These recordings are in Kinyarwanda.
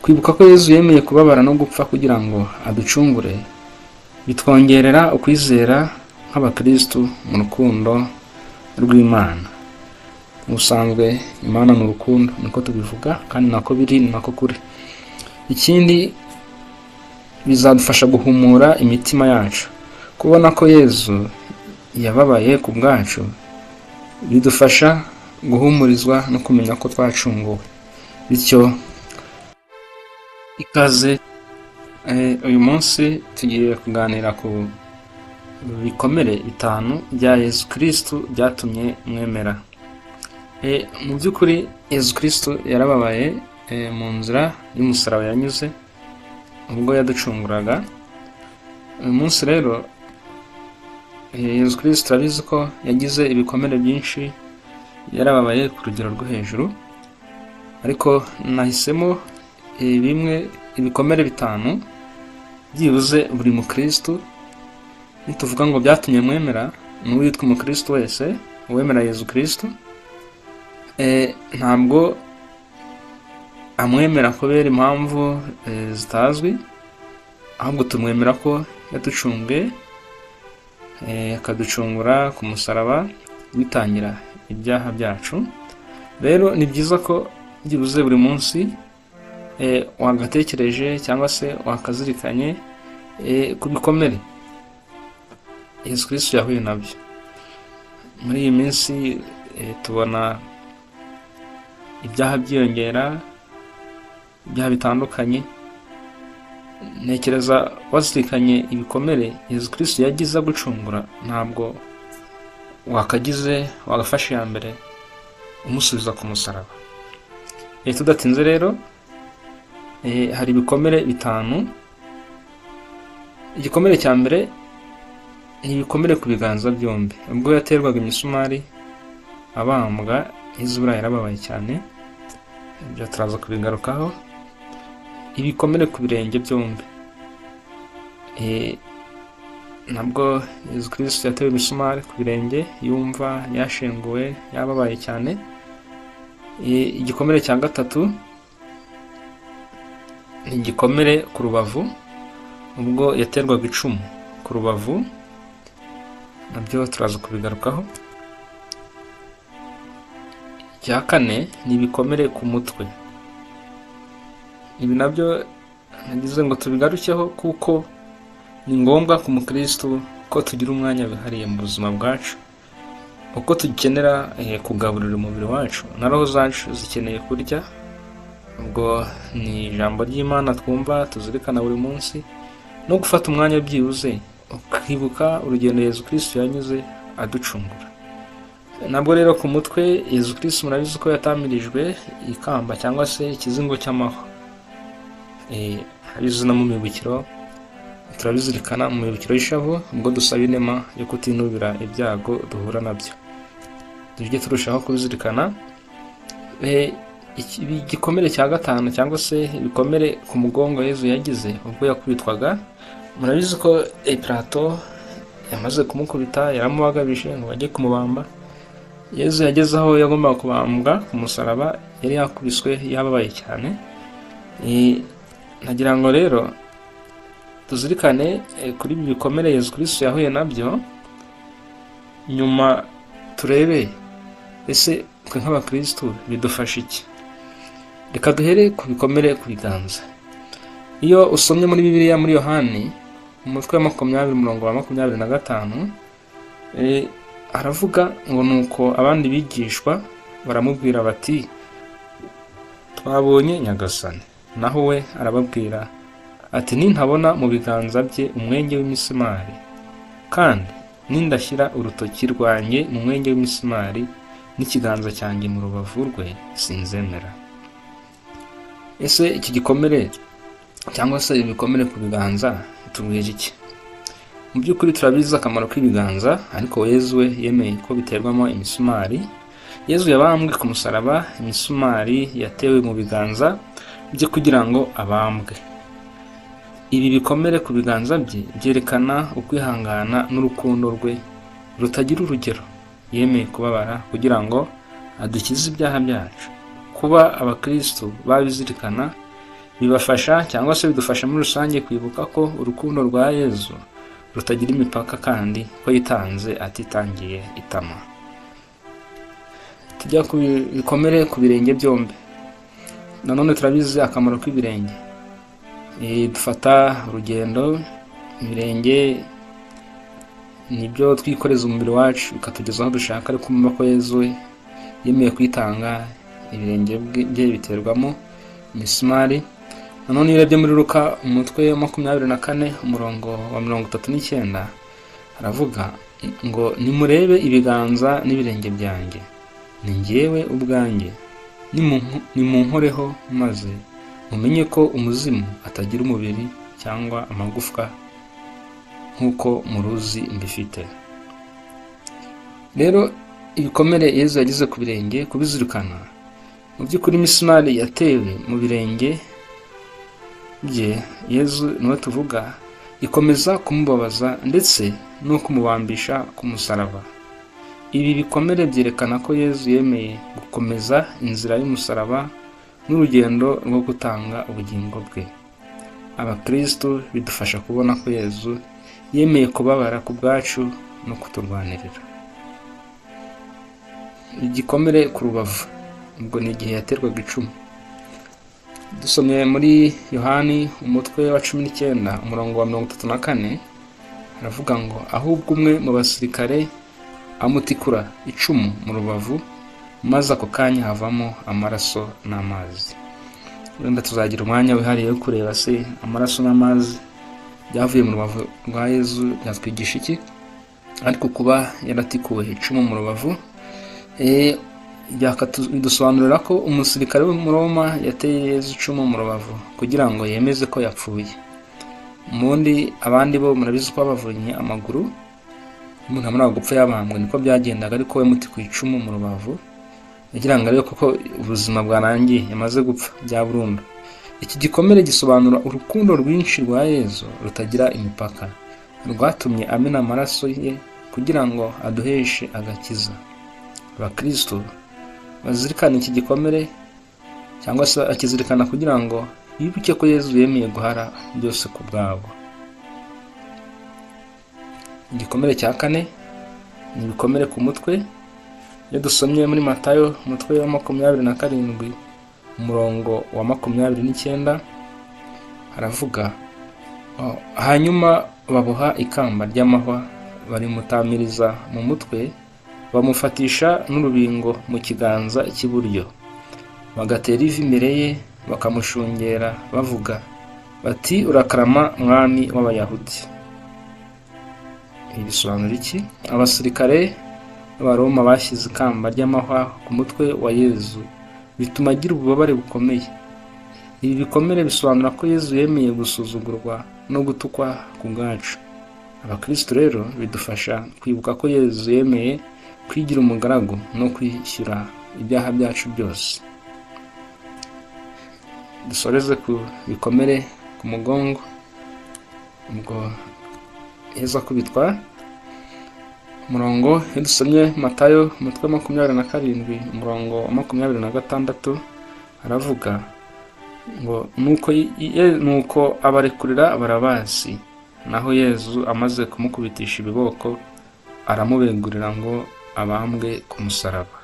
Kwibuka ko Yezu yemeye kubabara no gupfa kugira ngo aducungure bitwongerera ukwizera nk'abakristu mu rukundo rw'Imana. Ubusanzwe Imana ni urukundo, niko tubivuga kandi nako biri, ni nako kuri. Ikindi, bizadufasha guhumura imitima yacu. Kubona ko Yezu yababaye ku bwacu bidufasha guhumurizwa no kumenya ko twacunguwe. Bityo ikaze. Uyu munsi tugiye kuganira ku bikomere bitanu bya Yezu Kristu byatumye mwemera. Mu by'ukuri Yezu Kristu yarababaye mu nzira y'umusaraba yanyuze ubwo yaducunguraga. Uyu munsi rero Yezu Kristu turabizi ko yagize ibikomere byinshi, yarababaye ku rugero rwo hejuru, ariko nahisemo bimwe, ibikomere bitanu byibuze buri mukristu. Nituvuga ngo byatumye mwemera, n'uwitwa umukristu wese uwemera Yezu Kristu ntabwo amwemera kubera impamvu zitazwi, ahubwo tumwemera ko yaducunguye, akaducungura ku musaraba bitangira ibyaha byacu. Rero ni byiza ko byibuze buri munsi wagatekereje cyangwa se wakazirikanye ku bikomere Yezu Kristu yahuye nabyo. Muri iyi minsi tubona ibyaha byiyongera, ibyaha bitandukanye. Ntekereza wazirikanye ibikomere Yezu Kristu yagize agucungura, ntabwo wakagize wagafashe iya mbere umusubiza ku musaraba. Tudatinze rero, hari ibikomere bitanu. Igikomere cya mbere ni ibikomere ku biganza byombi. Ubwo yaterwaga imisumari abambwa, Yezu buriya yarababaye cyane, ibyo turaza kubigarukaho. Ibikomere ku birenge byombi, nabwo Yezu Kristu yatewe imisumari ku birenge, yumva yashenguwe, yababaye cyane. Igikomere cya gatatu ni igikomere ku rubavu, ubwo yaterwaga icumu ku rubavu, nabyo turaza kubigarukaho. Icya kane ni ibikomere ku mutwe. Ibi nabyo nagize ngo tubigarukeho kuko ni ngombwa ku mukristu ko tugira umwanya wihariye mu buzima bwacu. Uko dukenera kugaburira umubiri wacu, na roho zacu zikeneye kurya. Ubwo ni ijambo ry'Imana twumva, tuzirikana buri munsi, no gufata umwanya byibuze ukibuka urugendo Yezu Kristu yanyuze aducungura. Nabwo rero ku mutwe Yezu Kristu murabizi ko yatamirijwe ikamba cyangwa se ikizingo cy'amahwa. Abizi no mu mibukiro turabizirikana, mu mibukiro y'ishavu, ubwo dusaba inema yo kutinubira ibyago duhura nabyo, tujye turushaho kubizirikana. Igikomere cya gatanu cyangwa se ibikomere ku mugongo Yezu yagize ubwo yakubitwaga, murabizi ko Pilato yamaze kumukubita, yaramubagabije ngo bajye kumubamba. Yezu yageze aho yagombaga kubambwa ku musaraba, yari yakubiswe, yababaye cyane. Nagira ngo rero tuzirikane kuri ibi bikomere Yezu Kristu yahuye nabyo, nyuma turebe ese twe nk'abakristu bidufasha iki. Reka duhere ku bikomere ku biganza. Iyo usomye muri Bibiliya, muri Yohani umutwe wa 20 umurongo wa 25, aravuga ngo: "Nuko abandi bigishwa baramubwira bati: 'Twabonye Nyagasani.' Naho we arababwira ati: 'Nintabona mu biganza bye umwenge w'imisumari, kandi nindashyira urutoki rwanjye mu mwenge w'imisumari n'ikiganza cyanjye mu rubavu rwe, sinzemera.'" Ese iki gikomere cyangwa se ibikomere ku biganza bitubwira iki? Mu by'ukuri turabizi akamaro k'ibiganza, ariko Yezu we yemeye ko biterwamo imisumari. Yezu yabambwe ku musaraba, imisumari yatewe mu biganza bye kugira ngo abambwe. Ibi bikomere ku biganza bye byerekana ukwihangana n'urukundo rwe rutagira urugero. Yemeye kubabara kugira ngo adukize ibyaha byacu. Kuba abakristu babizirikana Bibafasha cyangwa se bidufasha muri rusange kwibuka ko urukundo rwa Yezu rutagira imipaka kandi ko yitanze atitangiye itama. Tujya ku bikomere ku birenge byombi. Nanone turabizi akamaro k'ibirenge. Dufata urugendo, ibirenge nibyo twikoreza umubiri wacu bikatugeza aho dushaka, ariko mu maboko Yezu yemeye kwitanga, ibirenge bye biterwamo imisumari. Nanone iyo urebye muri Luka umutwe wa 24 umurongo wa 39 aravuga ngo nimurebe ibiganza n'ibirenge byanjye, ni njyewe ubwanjye, nimunkoreho maze mumenye ko umuzimu atagira umubiri cyangwa amagufwa nk'uko muruzi mbifite. Rero ibikomere Yezu yagize ku birenge, kubizirikana mu by'ukuri imisumari yatewe mu birenge bye, Yezu niwe tuvuga, ikomeza kumubabaza ndetse no kumubambisha ku musaraba. Ibi bikomere byerekana ko Yezu yemeye gukomeza inzira y'umusaraba n'urugendo rwo gutanga ubugingo bwe. Abakristo bidufasha kubona ko Yezu yemeye kubabara ku bwacu no kuturwanirira. Igikomere ku rubavu, ubwo ni igihe yaterwaga icumu. Dusomye muri Yohani umutwe wa 19 umurongo wa 34 aravuga ngo ahubwo umwe mu basirikare amutikura icumu mu rubavu, maze ako kanya havamo amaraso n'amazi. Wenda tuzagira umwanya wihariye wo kureba se amaraso n'amazi byavuye mu rubavu rwa Yezu byatwigisha iki, ariko kuba yaratikuwe icumu mu rubavu bidusobanurira ko umusirikare w'Umuroma yateye Yezu icumu mu rubavu kugira ngo yemeze ko yapfuye. Mundi abandi bo murabizi ko babavunnye amaguru, umuntu amara gupfa yabambwe, niko byagendaga, ariko we muti ku icumu mu rubavu yagira ngo arebe koko ubuzima bwarangiye, yamaze gupfa bya burundu. Iki gikomere gisobanura urukundo rwinshi rwa Yezu rutagira imipaka, rwatumye amena amaraso ye kugira ngo aduheshe agakiza. Abakristo bazirikana iki gikomere cyangwa se akizirikana kugira ngo bibuke ko Yezu yemeye guhara byose ku bwabo. Igikomere cya kane ni ibikomere ku mutwe. Iyo dusomye muri Matayo umutwe wa 27 umurongo wa 29 haravuga hanyuma baboha ikamba ry'amahwa barimutamiriza mu mutwe, bamufatisha n'urubingo mu kiganza cy'iburyo, bagatera ivi imbere ye, bakamushungera bavuga bati urakarama mwami w'Abayahudi. Ibi bisobanura iki? Abasirikare b'Abaroma bashyize ikamba ry'amahwa ku mutwe wa Yezu, bituma agira ububabare bukomeye. Ibi bikomere bisobanura ko Yezu yemeye gusuzugurwa no gutukwa ku bwacu. Abakristo rero bidufasha kwibuka ko Yezu yemeye kwigira umugaragu no kwishyura ibyaha byacu byose. Dusoreze ku bikomere ku mugongo, ubwo Yezu akubitwa. Umurongo iyo dusomye Matayo umutwe 27 umurongo wa 26 aravuga ngo nuko abarekurira Barabasi, naho Yezu amaze kumukubitisha ibiboko aramubegurira ngo abambwe ku musaraba.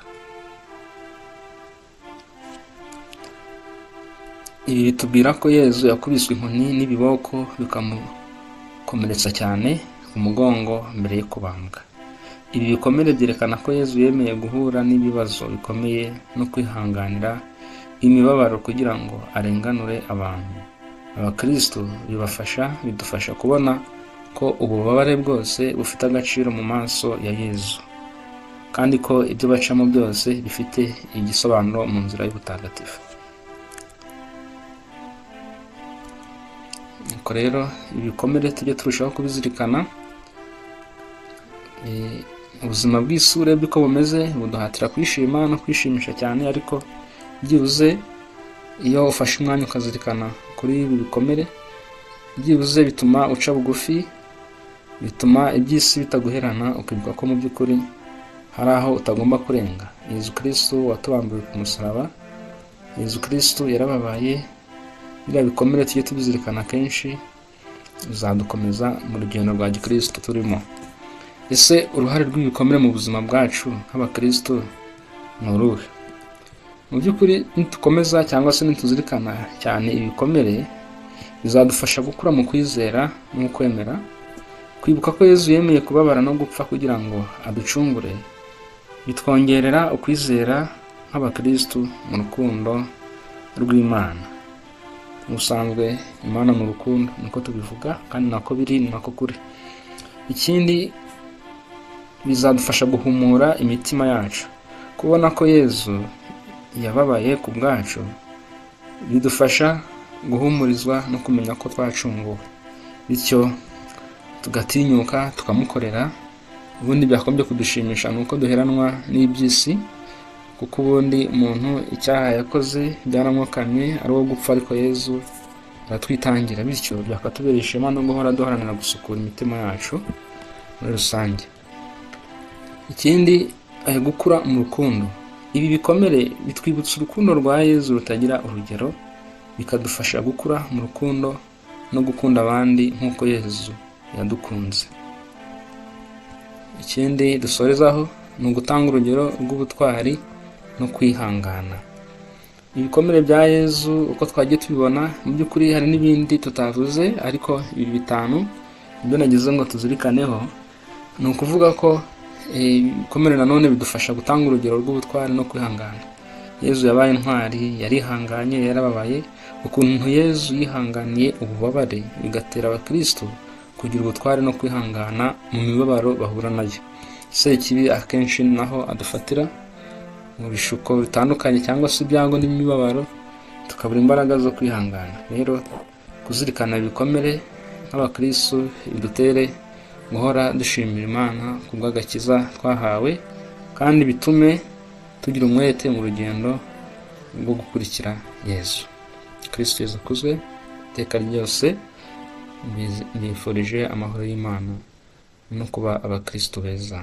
Ibi bitubwira ko Yezu yakubiswe inkoni n'ibiboko bikamukomeretsa cyane ku mugongo mbere yo kubambwa. Ibi bikomere byerekana ko Yezu yemeye guhura n'ibibazo bikomeye no kwihanganira imibabaro kugira ngo arenganure abantu. Abakristo bidufasha kubona ko ububabare bwose bufite agaciro mu maso ya Yezu, kandi ko ibyo bacamo byose bifite igisobanuro mu nzira y'ubutagatifu. Nuko rero ibikomere tujye turushaho kubizirikana. Ubuzima bw'isura uko bumeze buduhatira kwishima no kwishimisha cyane, ariko byibuze iyo ufashe umwanya ukazirikana kuri ibi bikomere, byibuze bituma uca bugufi, bituma iby'isi bitaguherana, ukibuka ko mu by'ukuri hari aho utagomba kurenga. Yezu Kristo watubambiwe ku musaraba, Yezu Kristo yarababaye, Biriya bikomere tujye tubizirikana kenshi, bizadukomeza mu rugendo rwa gikristo turimo. Ese uruhare rw'ibikomere mu buzima bwacu nk'abakristo ni uruhe? Mu by'ukuri nitukomeza cyangwa se nituzirikana cyane ibikomere, bizadufasha gukura mu kwizera no kwemera, kwibuka ko Yezu yemeye kubabara no gupfa kugira ngo aducungure, bitwongerera ukwizera nk'abakristo mu rukundo rw'Imana. Ubusanzwe Imana mu rukundo niko tubivuga, kandi nako biri, ni nako kuri. Ikindi bizadufasha guhumura imitima yacu. Kubona ko Yezu yababaye ku bwacu bidufasha guhumurizwa no kumenya ko twacunguwe, bityo tugatinyuka tukamukorera. Ubundi byakombye kudushimisha ni uko duheranwa n'iby'isi, kuko ubundi umuntu icyaha yakoze byaramwokamye ari uwo gupfa, ariko Yezu aratwitangira, bityo byakatubera ishema no guhora duharanira gusukura imitima yacu muri rusange. Ikindi, gukura mu rukundo. Ibi bikomere bitwibutsa urukundo rwa Yezu rutagira urugero, bikadufasha gukura mu rukundo no gukunda abandi nk'uko Yezu yadukunze. Ikindi dusorezaho ni ugutanga urugero rw'ubutwari no kwihangana. Ibikomere bya Yezu uko twagiye tubibona, mu by'ukuri hari n'ibindi tutavuze, ariko ibi bitanu ibyo nagize ngo tuzirikaneho, ni ukuvuga ko ibikomere nanone bidufasha gutanga urugero rw'ubutwari no kwihangana. Yezu yabaye intwari, yarihanganye, yarababaye. Ukuntu Yezu yihanganiye ububabare bigatera abakristo kugira ubutwari no kwihangana mu mibabaro bahura nayo. Sekibi akenshi naho adufatira mu bishuko bitandukanye cyangwa se ibyago n'imibabaro, tukabura imbaraga zo kwihangana. Rero kuzirikana ibikomere nk'abakristo bidutere guhora dushimira Imana kubw'agakiza twahawe, kandi bitume tugira umwete mu rugendo rwo gukurikira Yezu. Kristo Yezu akuzwe iteka ryose. Mbifurije amahoro y'Imana no kuba abakristo beza.